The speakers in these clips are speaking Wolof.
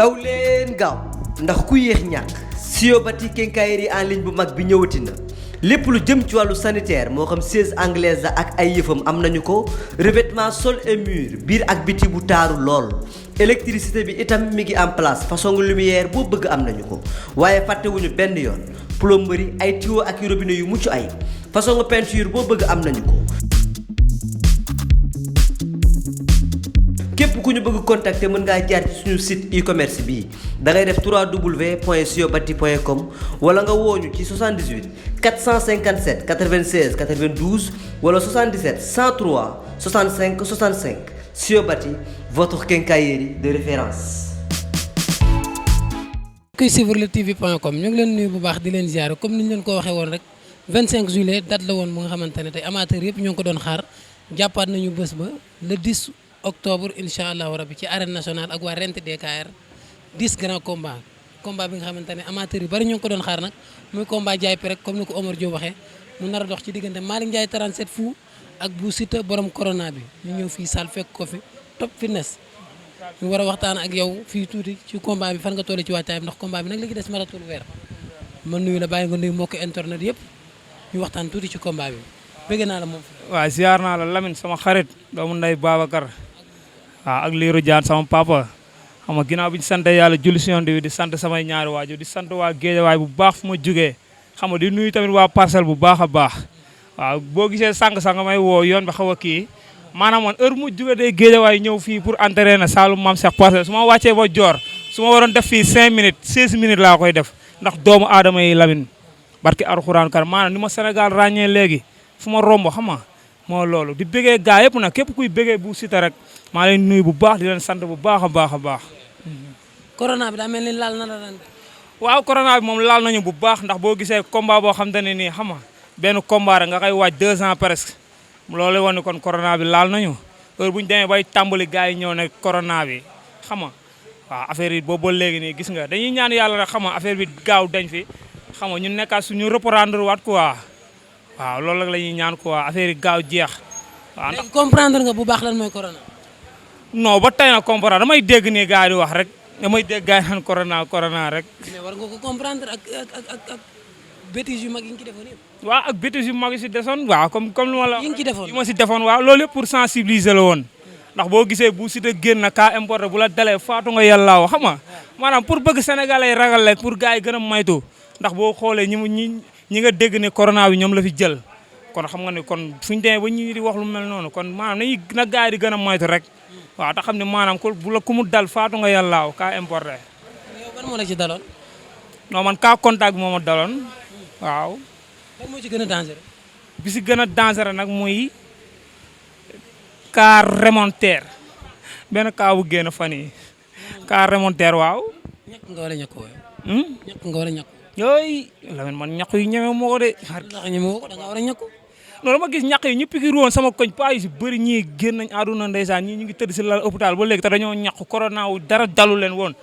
daw leen gaaw ndax ku yéex ñàkk Siobati quincaillerie en ligne bu mag bi ñëwati na lépp lu jëm ci wàllu sanitaire moo xam siège anglaise la ak ay yëfam am nañu ko revêtement sol et mur biir ak biti bu taaru lool électricité bi itam mi ngi en place façon lumière boo bëgg am nañu ko waaye fàttewuñu benn yoon plomberie ay tuyaux ak robinet yu mucc ay façon peinture boo bëgg am nañu ko. képp ku ñu bëgg contacter mën ngaa jaar ci suñu site e-commerce bii da ngay def www.siobati.com wala nga wooñu ci 78 457 96 92 wala 77 103 65 65 Siobati votre quincaillerie de référence. kuy suivre luttetv.com ñu ngi leen nuyu bu baax di leen ziar comme ni ñu leen ko waxee woon rek 25 juillet date la woon bu nga xamante ne tey amateur yëpp ñoo ngi ko doon xaar jàppaat nañu bés ba le 10 octobre incha allahu rabi ci arène nationale ak waa Rent DKR 10 grand combat bi nga xamante ne amateur yu bari ñoo ngi ko doon xaar nag muy combat jaay pi rek comme ni ko Omar Diop waxee mu nar a dox ci diggante Malick Ndiaye 37 fu ak Bou Siteu borom corona bi ñu ñëw fii salle fekk ko fi top fitness ñu war a waxtaan ak yow fii tuuti ci combat bi fan nga toll ci waajtaay bi ndax combat bi nag li ci des maratul weer man nuyu la bàyyi nga nuyu mbokk internet yëpp ñu waxtaan tuuti ci combat bi bëgg naa la moom. waaw ziar naa la Lamine sama xarit doomu nday Babacar waaw ak Lirou Diane sama papa xam nga ginnaaw bi ñu sant yàlla julli si yoon bi di sant samay ñaari waajur di sant waa Géejawaay bu baax fu ma jugee xam nga di nuyu tamit waa Parcelles bu baax a baax waaw boo gisee sànq may woo yoon bi xaw a kii maanaam man heure mu jugee day Géejawaay ñëw fii pour entraîner Saloum Mame Cheikh Parcelles su ma wàccee ba Dior su ma waroon def fii 5 minutes 16 minutes laa koy def ndax doomu aadama yi Lamine barki Alxuraan kar maanaam ni ma Sénégal ràññee léegi fu ma romb xam nga moo loolu di bëggee gaa yëpp nag képp kuy bëggee Bou Siteu rek maa leen nuyu bu baax di leen sant bu baax a baax a baax. corona bi daa mel ni laal na la ren. waaw corona bi moom laal nañu bu baax ndax boo gisee combat boo xam te ne nii xam nga benn combat rek nga koy waaj 2 ans presque loolu la woon ni kon corona bi laal nañu heure bu ñu demee bay tàmbali gaa yi ñëw ne corona bi xam nga waaw affaire yi boobu ba léegi nii gis nga dañuy ñaan yàlla rek xam nga affaire bi gaaw dañ fi xam nga ñu nekkaat suñu reprendre waat quoi waaw loolu rek la ñuy ñaan quoi affaire yi gaaw jeex. waaw léegi comprendre nga bu baax lan mooy corona. non ba tey na comprendre damay dégg nii gars yi di wax rek damay dégg gars yi naan corona rek. mais war nga ko comprendre ak bêtises yu mag yi nga ci defoon yëpp. waaw ak bêtises yu mag yi si desoon waaw comme lu ma la. yi nga ci defoon yi ma si defoon waaw loolu yëpp pour sensibiliser la woon. ndax boo gisee Bou Siteu génn na cas importé bu la dalee faatu nga yàllaaw xam nga maanaam pour bëgg sénégalais ragal leen pour gars yi gën a maytu ndax boo xoolee ñi nga dégg ne corona bi ñoom la fi jël kon xam nga ne kon suñu demee ba ñi di wax lu mel noonu kon maanaam nañu na gars yi di gën a maytu rek waaw te xam ne maanaam ku mu dal faatu nga yàllaaw cas importé. yow ban moo la ci daloon. non man cas contact bi moo ma daloon waaw. ban moo ci gën a dangereux. bi si gën a dangereux nag muy cas remontaire benn cas bu génn fan yii cas remontaire waaw. ñàkk nga war a ñàkk wooyo. ñàkk nga war a ñàkk. yooyu Lamine man ñàkk yu ñeme moo ko de. ndax ñeme woo ko da nga war a ñàkk. non dama gis ñàkk yi ñu pikiir woon sama koñ paa yu si bëri ñii génn nañ àdduna ndeysaan ñii ñu ngi tëdd si lal hôpital ba léegi te dañoo ñàkk corona wu dara dalu leen woon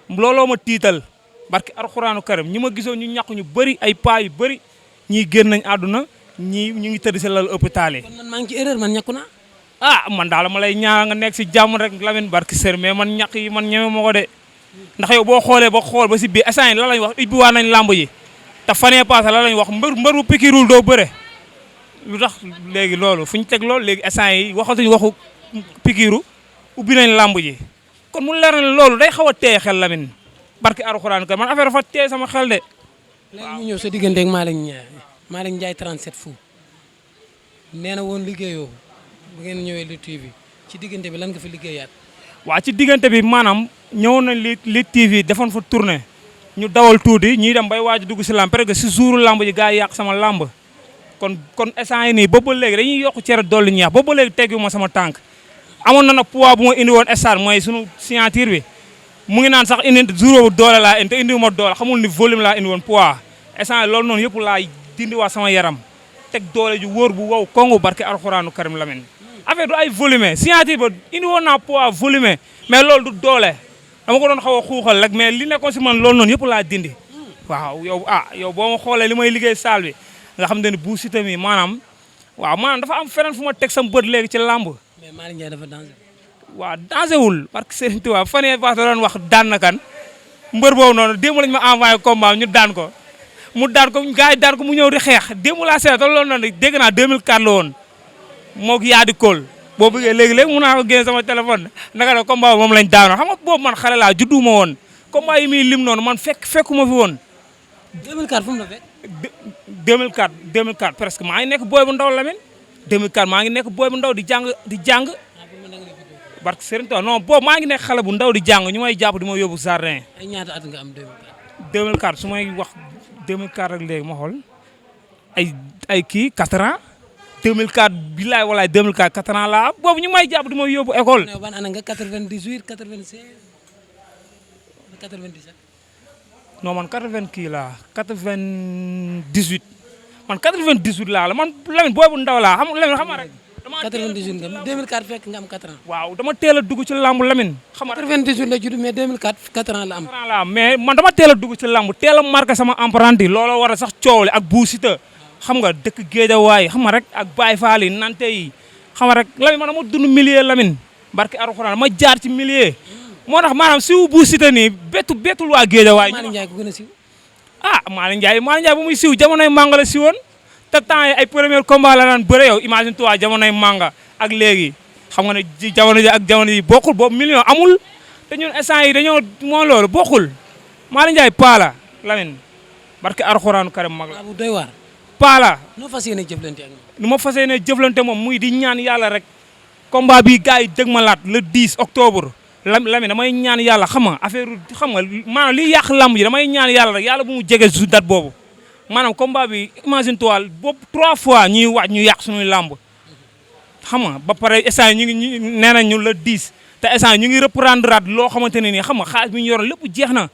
looloo ma tiital barki Alxuraanu Karim ñi ma gisoon ñu ñàkk ñu bëri ay paa yu bëri ñii génn nañ àdduna ñii ñu ngi tëdd si lal hôpital yi. kon man maa ngi ci erreur man ñàkku naa. ah man daal ma lay ñaan nga nekk si jàmm rek Lamine barki sër mais man ñàkk yi man ñeme moo ko de ndax yow boo xoolee ba xool ba si biir instant yi la lañ wax ubbi waa nañ lamb yi te fanee passé la lañ wax mbër bu pikirul doo bëre lu tax léegi loolu fu ñu teg loolu léegi instant yi waxatuñu waxu pikiru ubbi nañ lamb ji kon mu leer na loolu day xaw a téye xel Lamine barki Alxuraan ka man affaire dafa téye sama xel de. léegi ñu ñëw sa diggante ak Malick Ndiaye 37 fu nee na woon liggéeyoo bu ngeen ñëwee Lutte TV ci diggante bi lan nga fi liggéeyaat. waaw ci diggante bi maanaam ñëwoon nañ Lutte TV defoon fa tournée ñu dawal tuuti ñuy dem bay waaj dugg si lamb parce que si jouru lamb ji gars yi yàq sama lamb kon instant yi nii boobu ba léegi dañuy yokk cere dolli ñeex boobu ba léegi teggu ma sama tànk amoon na nag poids bu ma indi woon stade mooy sunu signature bi mu ngi naan sax indi jour bu doole laa indi te indiwu ma doole xamul ni volume laa indi woon poids instant yi loolu noonu yëpp laa dindiwaat sama yaram teg doole ju wóor bu wow kongu barke Alxuraanu Karim Lamine affaire du ay volume signature ba indi woon naa poids volume mais loolu du doole dama ko doon xaw a xuuxal rek mais li nekkoon si man loolu noonu yëpp laa dindi waaw yow boo ma xoolee li may liggéey salle bi nga xam ne Bou Siteu mi maanaam waaw maanaam dafa am feneen fu ma teg sama bët léegi ci làmb. mais Malick Ndiaye dafa danger. waaw danger wul parce que Serigne Touba fan yii doon wax daan na kan mbër boobu noonu démb lañ ma envoyé combat ñu daan ko mu daan ko gars yi daan ko mu ñëw di xeex démb laa seetal loolu noonu dégg naa 2004 la woon moo yaa di kóol boo bëggee léegi-léegi mun naa ko génne sama téléphone naka la combat moom lañ daanoo xam nga boobu man xale laa judduma woon combat yi muy lim noonu man fekkuma fi woon. 2004 fu mu la fekk. 2004 presque maa ngi nekk booy bu ndaw Lamine 2004 maa ngi nekk booy bu ndaw di jàng barke Serigne Touba non boobu maa ngi nekk xale bu ndaw di jàng ñu may jàpp di ma yóbbu jardin. ay ñaata at nga am 2004. 2004 su may wax 2004 ak léegi ma xool ay kii 4 ans 2004 billaay walaay 2004 4 ans laa boobu ñu may jàpp di ma yóbbu école. ban année nga 98 96 97. non man 80 kii laa 98 man 98 laa la man Lamine boobu ndaw laa xam Lamine xam nga rek. 98 nga 2004 fekk nga am 4 ans. waaw dama teel a dugg ci lamb Lamine. xam nga 98 la judd mais 2004 4 ans la am. 4 ans la am mais man dama teel a dugg ci lamb teel a marqué sama empreinte looloo war a sax coow li ak Bou Siteu xam nga dëkk Géejawaay xam nga rek ak Baye Fall yi nante yi xam nga rek Lamine man dama dund milieu Lamine barke Alxuraan ma jaar ci milieu. moo tax maanaam siw Bou Siteu nii bettul waa Géejawaay. Malick Ndiaye ku gën a siw. Malick Ndiaye bu muy siw jamonoy manga la siwoon te temps yi ay premier combat la daan bëre yow imagine toi jamonoy manga ak léegi xam nga ne jamono ji ak jamono yi bokkul boobu million amul te ñun instant yi dañoo moo loolu bokkul Malick Ndiaye paala Lamine barke Alxuraanu Karim mag la. bu doy waar. paala. noo fas yéene jëflante ak nu ma fas yéene jëflante moom muy di ñaan yàlla rek combat bi gars yi dëg ma laat le 10 octobre. Lamine damay ñaan yàlla xam nga affaire xam nga maanaam liy yàq lamb ji damay ñaan yàlla rek yàlla bu mu jege su date boobu maanaam combat bi imagine toi boobu 3 fois ñuy waaj ñu yàq suñuy lamb xam nga ba pare instant ñu ngi nee nañ ñu la 10 te instant ñu ngi reprendre at loo xamante ne nii xam nga xaalis bi ñu yoroon lépp jeex na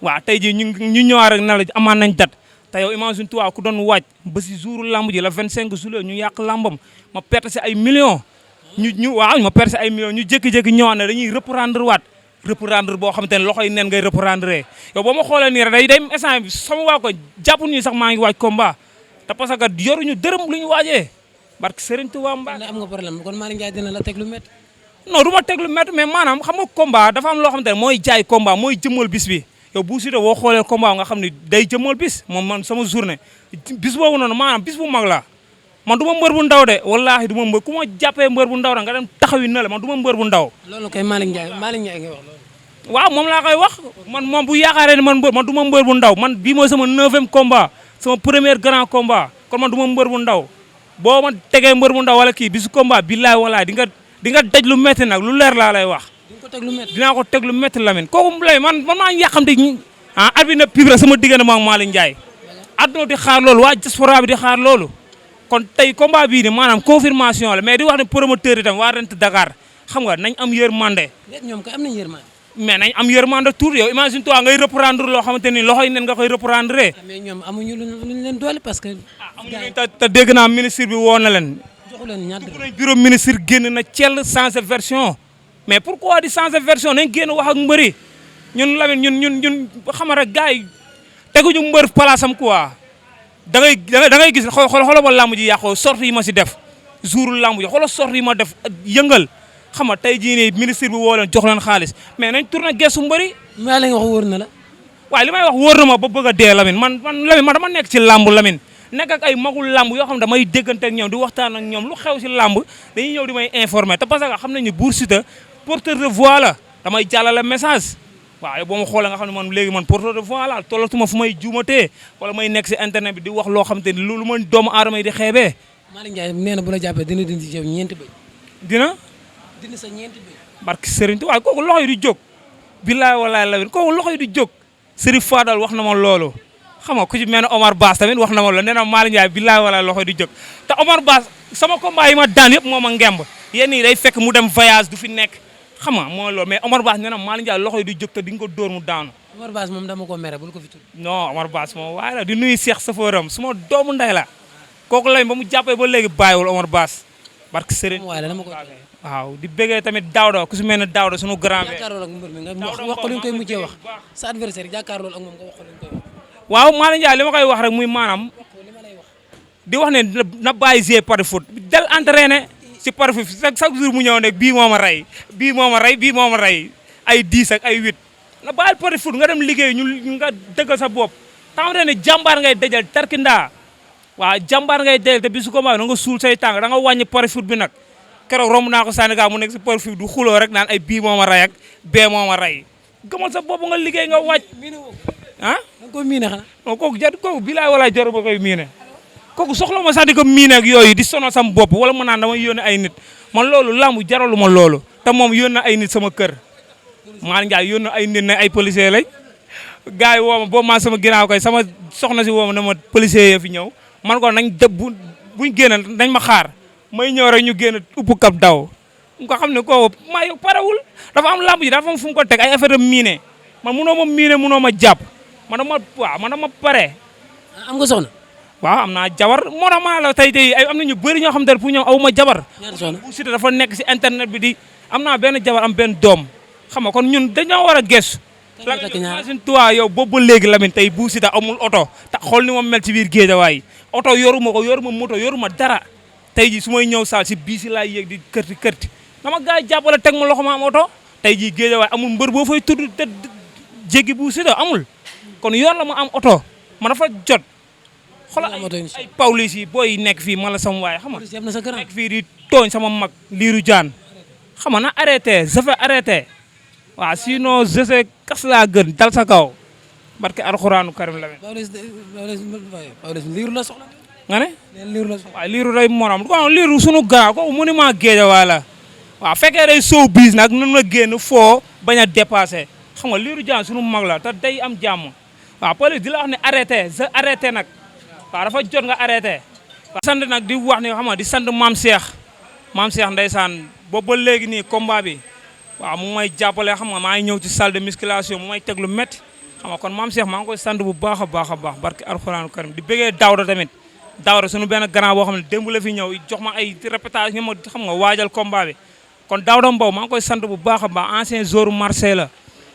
waaw tey jii ñu ñëwaat rek na la amaan nañ date te yow imagine toi ku doon waaj ba si jouru lamb ji la 25 juillet ñu yàq lambam ma perte si ay millions. waaw ma percé ay millions ñu jékki-jékki ñëwaat ne dañuy reprendre boo xamante ne loxo yi nen ngay reprendre yow boo ma xoolee nii rek day instant bi sama waa ko jàpp ñu sax maa ngi waaj combat te parce que yoruñu dërëm lu ñu waajee barke Serigne Touba Mbacke. am nga problème kon Malick Ndiaye dina la teg lu métti. non du ma teg lu métti mais maanaam xam nga combat dafa am loo xamante ne mooy jaay combat mooy jëmmal bis bi yow Bou Siteu boo xoolee combat nga xam ne day jëmmal bis man sama journée bis boobu noonu maanaam bis bu mag la man du ma mbër bu ndaw de wallaahi du ma mbër ku ma jàppee mbër bu ndaw da nga dem taxawi na la man du ma mbër bu ndaw. loolu kay Malick Ndiaye ngay wax loolu. waaw moom laa koy wax moom bu yaakaaree ne man du ma mbër bu ndaw man bii mooy sama 9e combat sama premier grand combat kon man du ma mbër bu ndaw boo ma tegee mbër bu ndaw wala kii bisu combat billaay walaay di nga daj lu métti nag lu leer laa lay wax. di nga ko teg lu métti dinaa ko teg lu métti Lamine kooku lay man maa ngi yàqamte arbitre na pib rek sama diggante ma ak Malick Ndiaye àdduna di xaar loolu waa diaspora bi di xaar loolu kon tey combat bii ni maanaam confirmation la mais di wax ne promoteur itam waa Rent Dakar xam nga nañ am yërmande. ñoom kay am nañ yërmande. mais nañ am yërmande tour yow imagine toi ngay reprendre loo xamante ni loxo yi nen nga koy reprendre. mais ñoom amuñu luñ leen doole parce que. amuñu te dégg naa ministre bi woo na leen. joxu leen ñaar dugg bureau ministre génn na cell changer version mais pourquoi di changer version nañ génn wax ak mbëri ñun Lamine ñun xam nga rek gars yi teguñu mbër place am quoi. da ngay gis xoolal ba lamb ji yàqoo sorte yi ma si def jour lamb ji xoolal sorte yi ma def yëngal xam nga tey jii nii ministre bi woo leen jox leen xaalis mais nañ tourné gestu mbëri. maa la nga wax wóor na la. waaye li may wax wóor na ma ba bëgg a dee Lamine man dama nekk ci lamb Lamine nekk ak ay magul lamb yoo xam ne damay déggante ak ñoom di waxtaan ak ñoom lu xew si lamb dañuy ñëw di may informer te parce que xam nañu Bou Siteu porteur de voix la damay jàllale message. waaw boo ma xoolee nga xam ne man léegi man porteur de voix la tollatuma fu may juumatee wala may nekk si internet bi di wax loo xam te ni lu ma doomu aadama yi di xeebee. Malick Ndiaye nee na bu la jàppee dina dindi ci yow ñeenti bëy. dina sa ñeenti bëy. barke Serigne Touba waaye kooku loxo yi di jóg. billaay walaay lawin kooku loxo yi di jóg. Serif Fadal wax na ma loolu xam nga ku ci mel ne Omar Bass tamit wax na ma loolu nee na Malick Ndiaye billaay walaay loxo yi di jóg te Omar Bass sama combat yi ma daan yëpp moo ma ngemb yenn yi day fekk mu dem voyage du fi nekk. xam nga mooy loolu mais Omar Bass nee na Malick Ndiaye loxo yi di jóg te di nga ko dóor mu daanu. Omar Bass moom dama ko mere bul ko fi tudd. non Omar Bass moom waaye la di nuyu Cheikh Saforam suma doomu ndey la kooku lañ ba mu jàppee ba léegi bàyyiwul Omar Bass barke Serigne. waaye dama ko waaw di bëggee tamit Daouda ku si mel ne Daouda sunu grand bi. jàkkaarloo ak mbër mi nga wax ko lu ñu koy mujjee wax sa adversaire jàkkaarloo ak moom nga wax ko lu ñu koy wax. waaw Malick Ndiaye li ma koy wax rek muy maanaam di wax ne na bàyyi jouer par foot del entraîné si par foot chaque jour mu ñëw ne bii moo ma rey bii moo ma rey bii moo ma rey ay 10 ak ay 8 na bàyyil pari foot nga dem liggéey ñu nga dëggal sa bopp xamante ne jàmbaar ngay dajal tarkindaa waaw jàmbaar ngay dajal te bisu combat bi na nga suul say tànk da nga wàññi pari foot bi nag keroog romb naa ko Sénégal mu nekk si pari foot du xuloo rek naan ay bii moo ma rey ak bee moo ma rey gëmal sa bopp nga liggéey nga wàcc ah da nga ko miine xanaa non kooku kooku bilaay walaay jaru ba koy miine kooku soxla ma sax di ko miine ak yooyu di sonal sam bopp wala mu naan dama yónnee ay nit man loolu lamb jaralu ma loolu te moom yónnee ay nit sama kër maa njaay yónnee ay nit ne ay policier lañ gars yi woo ma boobu maa sama ginnaaw koy sama soxna si woo ma ne ma policier ya fi ñëw man ko nañ dëb buñ génn nañ ma xaar may ñëw rek ñu génn upp kap daw nga xam ne kooku maa yow parewul dafa am lamb ji dafa am fu mu ko teg ay affaire de miine man munoo ma miine munoo ma jàpp man dama pare. am nga soxna. waaw am naa jabar moo tax maa la tey ay am na ñu bëri ñoo xam te ne pour ñoom aw ma jabar. ñaata soxna bu Siteu dafa nekk si internet bi di am naa benn jabar am benn doom xam nga kon ñun dañoo war a gëstu. Lamine toi yow boobu ba léegi Lamine tey bu Siteu amul oto te xool ni ma mel ci biir géejawaay oto yoruma ko yoruma moto yoruma dara tey ji su may ñëw saal si bii si laay yéeg di kërti kërti dama gars yi jàppale teg ma loxo ma am oto tey jii géejawaay amul mbër boo fay tudd te jéggi bu Siteu amul kon yoon la ma am oto ma dafa jot. xoolal ay Pawlish yi booy nekk fii man la sama waay xam nga nekk fii di tooñ sama mag liiru jaan xam nga na arrêté je vais arrêter waaw sinon je sais kas laa gën dal sa kaw barke alxuraanu karim la Pawlish liiru la soxla. nga ne liiru la soxla waaw liiru day morom ko liiru sunu gaa ko monument Guédiawaye la waaw fekkee day sow biis nag nan la génn foo bañ a dépassé xam nga liiru jaan sunu mag la te day am jàmm waaw Pawlish di la wax ne arrêté je arrêté nag waaw dafa jot nga arrêté. sant nag di wax ni xam nga di sant maam Cheikh ndeysaan boobu ba léegi nii combat bi waaw mu may jàppale xam nga maa ngi ñëw ci salle de musculation mu may teg lu métti xam nga kon maam Cheikh maa ngi koy sant bu baax a baax a baax barke alxuraanu karim di bëggee Daouda tamit Daouda suñu benn grand boo xam ne démb la fi ñëw jox ma ay répétition ma xam nga waajal combat bi kon Daouda Mbow maa ngi koy sant bu baax a baax ancien joueur Marseille la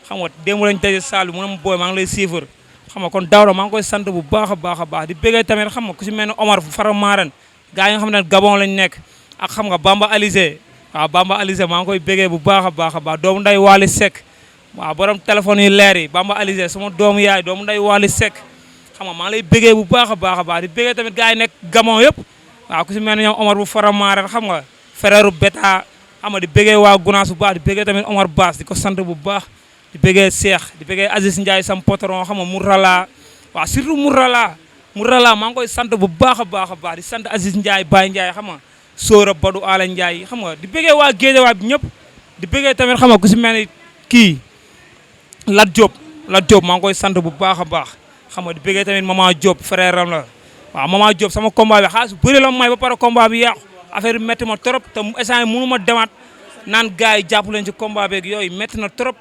xam nga démb lañ daje salle bi mu ne ma booy maa ngi lay suivre xam nga kon Daouda maa ngi koy sant bu baax a baax a baax di bëggee tamit xam nga ku si mel ne Omar Faramaren gars yi nga xam ne Gabon lañ nekk ak xam nga Bamba Alizé waaw Bamba Alizé maa ngi koy bëggee bu baax a baax a baax doomu nday Waly Seck waaw borom téléphone yu leer yi Bamba Alizé sama doomu yaay doomu nday Waly Seck xam nga maa ngi lay bëggee bu baax a baax a baax di bëggee tamit gars yi nekk Gabon yëpp waaw ku si mel ne ñoom Omar bu Faramaren xam nga frère Beta xam nga di bëggee waa Gunaas bu baax di bëggee tamit Omar Bass di ko sant bu baax di bëggee Cheikh di bëggee Aziz Ndiaye sam patron xam nga Mourala waaw surtout Mourala maa ngi koy sant bu baax a baax a baax di sant Aziz Ndiaye Baye Ndiaye xam nga Sora Badou Ala Ndiaye xam nga di bëggee waa Guédiawaye bi ñëpp di bëggee tamit xam nga ku si mel ni kii Lat Diop maa ngi koy sant bu baax a baax xam nga di bëggee tamit Maman Diop frère am la waaw Maman Diop sama combat bi xaalis bu bëri la may ba pare combat bi yàqu affaire bi métti ma trop te instant yii mënu ma demaat naan gars yi jàpp leen ci combat beeg yooyu métti na trop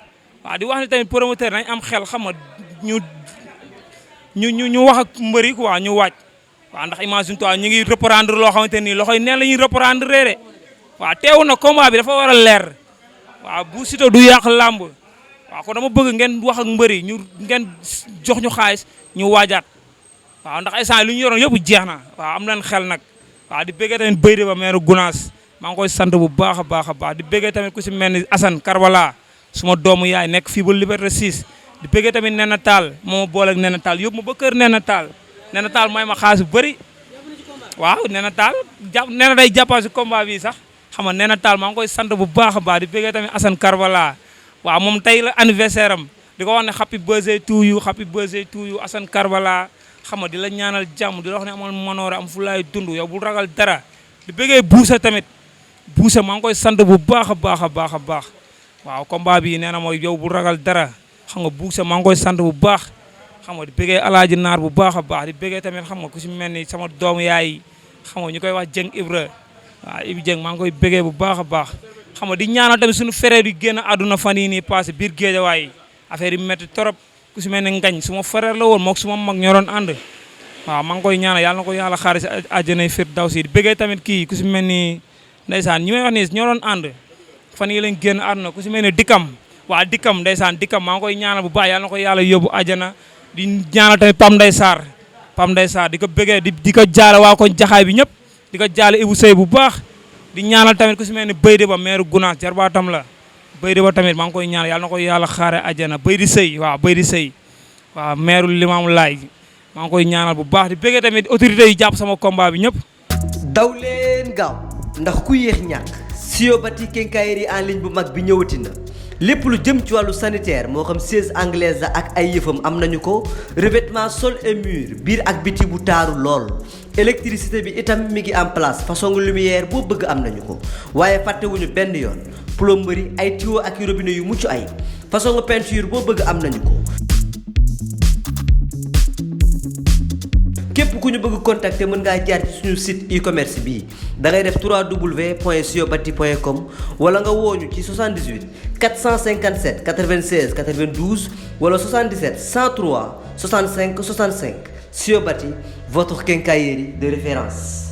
waaw di wax ni tamit promoteur nañ am xel xam nga ñu wax ak mbëri quoi ñu waaj waaw ndax imagine toi ñu ngi reprendre loo xamante nii loxoy neen la ñuy reprendre réere waaw teewu na combat bi dafa war a leer waaw bu Siteu du yàq làmb waaw kon dama bëgg ngeen wax ak mbëri ngeen jox ñu xaalis ñu waajaat waaw ndax instant lu ñu yoroon yëpp jeex na waaw am nañ xel nag waaw di bëggee tamit béy de ba maire Gunaas maa ngi koy sant bu baax a baax a baax di bëggee tamit ku si mel ni Assane Karbala suma doomu yaay nekk fii ba Liberté 6 di bëggee tamit Nena Tall moo ma boole ak Nena Tall yóbbu ma ba kër Nena Tall may ma xaalis bu bëri waaw Nena Tall Nena day jàppal si combat bi sax xam nga Nena Tall maa ngi koy sant bu baax a baax di bëggee tamit Assane Karbala waaw moom tey la anniversaire am di ko wax ne happy birthday to you Assane Karbala xam nga di la ñaanal jàmm di la wax ne amal manoore am fu laay dund yow bu ragal dara di bëggee Boussa tamit Boussa maa ngi koy sant bu baax a baax a baax a baax waaw combat bi nee na mooy yow bu ragal dara xam nga Boussa maa ngi koy sant bu baax xam nga di bëggee Alaaji Naar bu baax a baax di bëggee tamit xam nga ku si mel ni sama doomu yaay xam nga ñu koy wax Jeng Ibra waaw Ibi Jeng maa ngi koy bëggee bu baax a baax xam nga di ñaanal tamit suñu frère yu génn àdduna fan yii nii passé biir Guédiawaye affaire yi métti trop ku si mel ni Ngañ suma frère la woon mook suma mag ñoo doon ànd waaw maa ngi koy ñaanal yàlla na ko yàlla xaari si àjjanay firdawsi di bëggee tamit kii ku si mel ni ndeysaan ñi may wax nii ñoo doon ànd fan yi lañ génn àdduna ku si mel ni Dikam waaw Dikam ndeysaan Dikam maa ngi koy ñaanal bu baax yàlla na ko yàlla yóbbu àjjana di ñaanal tamit Pam Ndey Sarr di ko bëggee di ko jaale waa koñ jaxaay bi ñëpp di ko jaale Ibou Sey bu baax di ñaanal tamit ku si mel ni Béy de ba maire Gunaas jarbaatam la Baydi ba tamit maa ngi koy ñaan yàlla na ko yàlla xaare àjjana Baydi Sëy waaw Baydi Sëy waaw maire Limaamu Laay maa ngi koy ñaanal bu baax di bëggee tamit autorités yi jàpp sama combat bi ñëpp. daw leen gaaw ndax ku yéex ñàkk Siobati quincaillerie en ligne bu mag bi ñëwati na lépp lu jëm ci wàllu sanitaire moo xam siège anglaise la ak ay yëfam am nañu ko revêtement sol et mur biir ak biti bu taaru lool électricité bi itam mi ngi en place façon lumière boo bëgg am nañu ko waaye fàttewuñu benn yoon plomberie ay tuyaux ak robinet yu mucc ay façon peinture boo bëgg am nañu ko. képp ku ñu bëgg contacter mën ngaa jaar ci suñu site e-commerce bii da ngay def www.siobati.com wala nga wooñu ci 78 457 96 92 wala 77 103 65 65 Siobati votre quincaillerie de référence.